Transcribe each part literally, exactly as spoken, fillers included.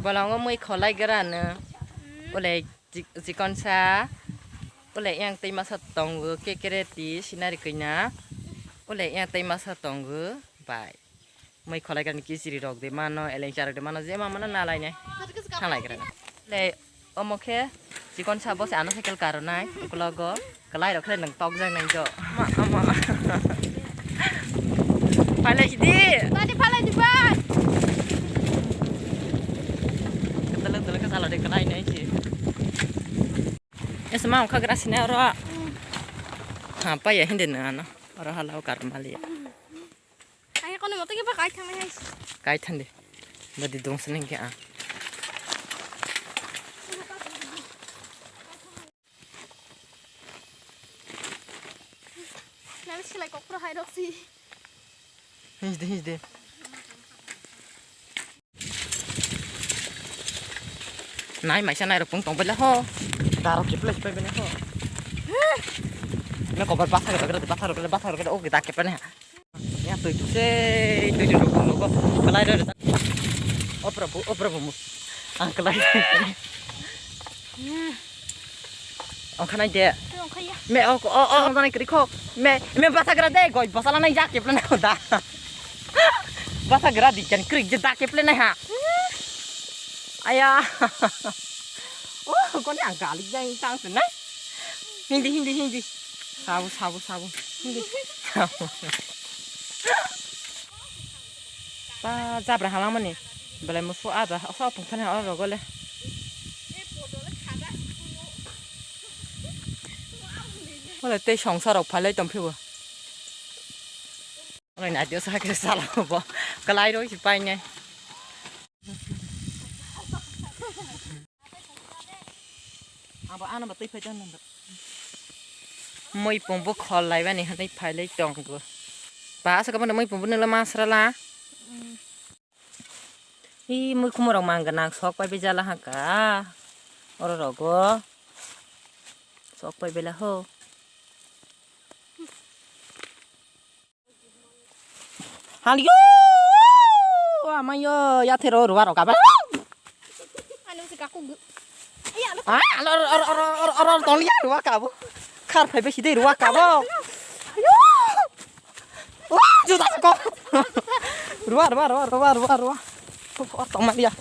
Bolongo mui kholai grano. Ule chikonsa. Ule yang tei masa tongo kekereti sinari kina. Ule yang tei masa tongo bai. Mui kholai grani kichiri rok de mano, eleng charok de mano, je ma mano nalai nai. Thanglai grano. Le Omo khe chikon sa bo se ano cycle karonai, ukologo kwlai rok khe nwng tokjak nai jo. Ma, ama. Phalai sidi. Tadi phalai di bai. Keteleng teleng khe salo de kwlai nai si. Ese ma ongkha gra sini oro. Ha, pa ya hindi na ano. Oro hala o kar mali. Ai, kono moto ke ba kai thang nai. Kai thang de. Badi dong sini ke a. Nang silai kok pro hai rok si. His de, his de. Nai maisa nai rok pung tong bela ho. Daro ke place pai bela ho. Me kobar basa ke, basa ke, basa ke, basa ke, oke, dak ke pene. Ya, tui tu se, tui tu rukun rukun. Kalai do. Oh, Prabhu, oh, Prabhu. Ang kalai. Ang khanai de. Tui ang khaya. Me, oh, oh, oh, ang khanai kri kho. Me, me basa gra de, goi basa la nai jak ke plan ko da. Basa gra di jan kri je da ke plan ha. Aya. Oh, koni ang gali jang tang sen na. Hindi, hindi, hindi. Sabu, sabu, sabu. Hindi. Ta jabra halangmani. Belai musu ada, asa pungthani oro rogole. Wala tei songsarok phalai tongphibo. Wala naidi osa khe sala bo. Kalai roi si painai. Abo ano ba twi phai tong nang. Moi pung bo khol lai bani hanai phai lai tong bo. Ba sa ka moi pung bo nang la masra la. I moi khumorok mang ganang sok pai bejala haka. Oro rogo. Sok pai bela ho. Haliyo! Amayo, yathero ruwa roga ba. Ano si kaku gu. Iya, lo. Ah, alo, oro, oro, oro, oro, toli ya ruwa kabo. Khar phai besi de ruwa kabo. Ayo! Wah, juta ko. Ruwa, ruwa, ruwa, ruwa, ruwa, ruwa. Or tong ma ya.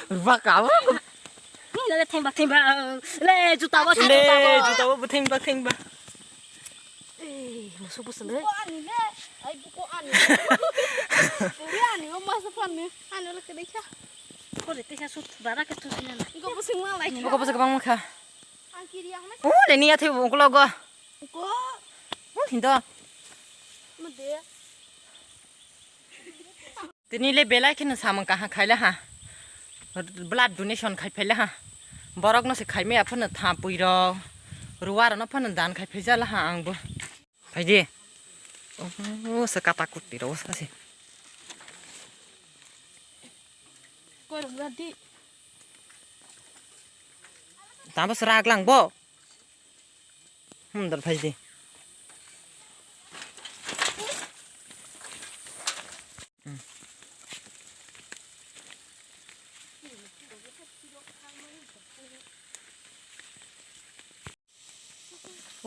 Ruwa kabo. Ni le theng bak theng bak. Le juta bo sa. Le juta bo. Juta bo theng bak theng bak. Eh, musu busu le. Buko ani le. Ai buko ani. Buko ani o masa pan ni. Ani le kedai kha. Ko le te kha sut bara ke tu sina na. Ko busu ma lai. Ko busu bang ma kha. Ang kiri ang na. Oh, le ni ya thai buko lo go. Ko. Oh, hindo. Ma de. Tini le belai kheno samung kaham khaila ha. Blood donation khai phaila ha. Borok no se khai maya phano tha pui rok. Ruwa rok no phano dan khai phaijala ha ang bo. Phaidi. Oh, se kata kutti rok sa se. Koi rok di. Tamo se rak lang bo. Hmm, dor phai di. Hmm.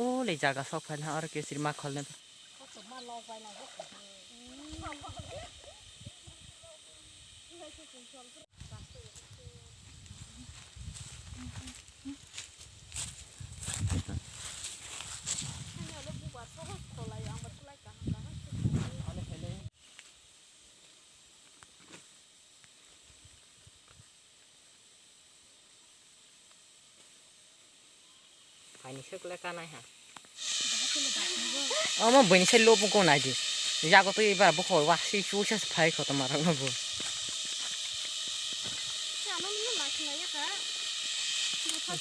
O le jaga sok phai na aro ke sirma khol ne. Phaini se kle kanai ha. Omo buini se lobo ko nai di. Yago to iba bo ko wa si su se phai ko to mara no bo.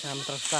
Jam to sa.